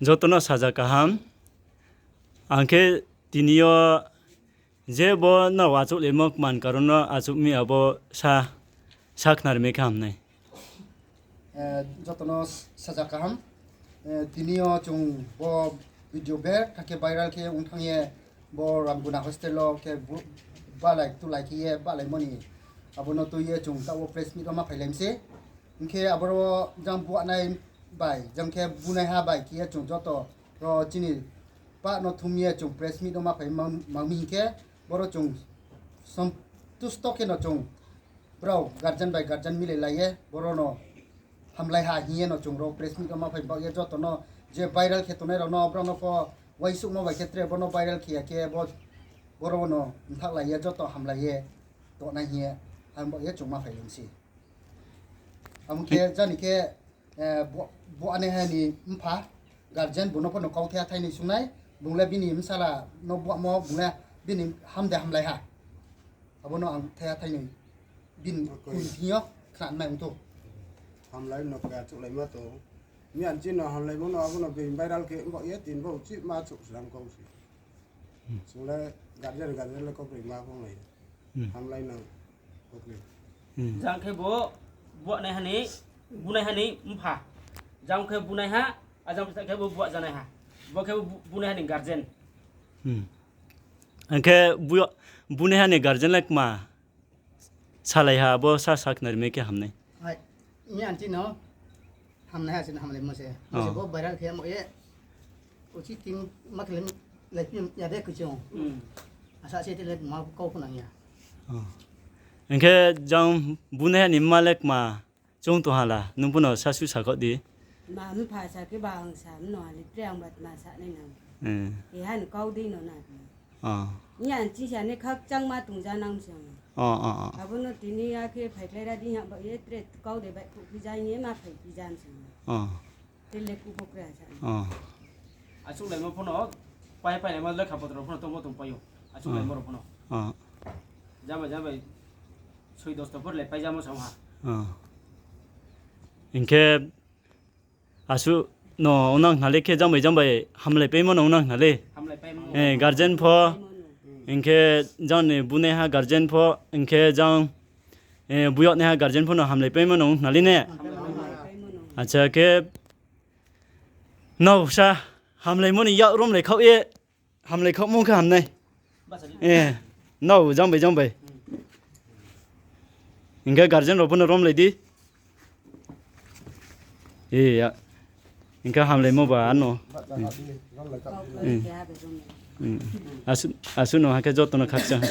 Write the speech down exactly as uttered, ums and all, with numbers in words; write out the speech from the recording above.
Joto no saja kaham. Ang khe tini yo je bo no achouhlaimo kman karon no achouh mi abo sa, sa khnari mi khe ham nai. Eh, joto no saja kaham. Eh, tini yo chung bo video ber kha khe viral khe ong thanng ye bo Ramguna hostel wo khe bu-, balai tulai khe ye balaimo ni abo no tui ye chung taoh wo press meet wo ma phailai mi se. Hing khe aboro jang buahnai bai, jang khe bunaiha bai khe ye chung joto ro chini pah no thum ye chung press meet wo ma phai mang, mang mi hing khe, boro chung santusto khe no chung brao guardian bai guardian milai lai ye, boro no hamlai ha hing ye no chung ro press meet wo ma phai baoh ye joto no je viral khe tongnai rao no, brao no pho uaingsouhmo bai khe tre bo no viral khe ya khe bo, boro no mthaohlai ye joto hamlai ye tongnai hing ye, ang baoh ye chung ma phai lung se. Abo khe jani khe, eh, bo-, buahnaiha ni mpha, guardian bung no pho no kau thaiha thainoi sungnai, bung le bini bsala no buahmo, bung le bini ham de hamlai ha. Abo no ang thaiha thainoi bini kung thing yo khna nai ong thou. Hamlai no khe achouhlaima tong. Miyan chini hamlaimo no abo no being viral khe baoh ye tini bo uchih ma achouh slam kau se. Chung le guardian, guardian le kau broi ma phonglai. Hamlai no kau broi. Jang khe bo buahnaiha ni, bunaiha ni mpha. Jang khe bunaiha, a jang khe bo buah janaiha. Bo khe bo bu-, bunaiha ni guardian. Ang khe bu-, bunaiha ni guardian le kma salai ha, abo sa sakhnari mi khe ham nai. Hai, miyan chini hamnaiha se hamlaimo se. Bo se bo viral khe mo ye. Uchih tin ma khe lai phi ya de kuchung. Asa se te le ma kau pho nang ya. Ang khe jang bunaiha ni mma le kma chung tong ha la, nung pho no sasu sakhaoh di. Ma mpha sa khe ba ang sa mno ha le tre ang ba tma sa nai nang. Keha ni kau dei no na. Miyan chini sa ni khakchangma tongja nang se ang. Abo no tini ya khe phaikhlai ra di hing ya baoh ye tre kau de baihkhouh phi ja hing ye ma phai phi ja se ang. Tre le kubo kra sa. Achouhlaimo pho no, pai pailaimo lekha potro pho no tongmo tongpai ou. Achouhlaimo rao pho no. Jambai jambai soi dosto pho le paijamo sa ha. Hing khe asuh no ongnang khna le khe jang bai jang bai hamlaipaimo no ongnang khna le. Guardian pho, hing khe jang ni bunaiha guardian pho, hing khe jang, buyagnaiha guardian pho no hamlaipaimo no ong khna le ne. Acha khe, nrao sa hamlaimo ni yak romlai khaoh ye, hamlai khaohmo khe ham nai. Nrao jang bai jang bai. Hing khe guardian rao pho no romlai di. Hing khe hamlaimo ba ano. Asuh, asuh no ha khe joto no khakchang.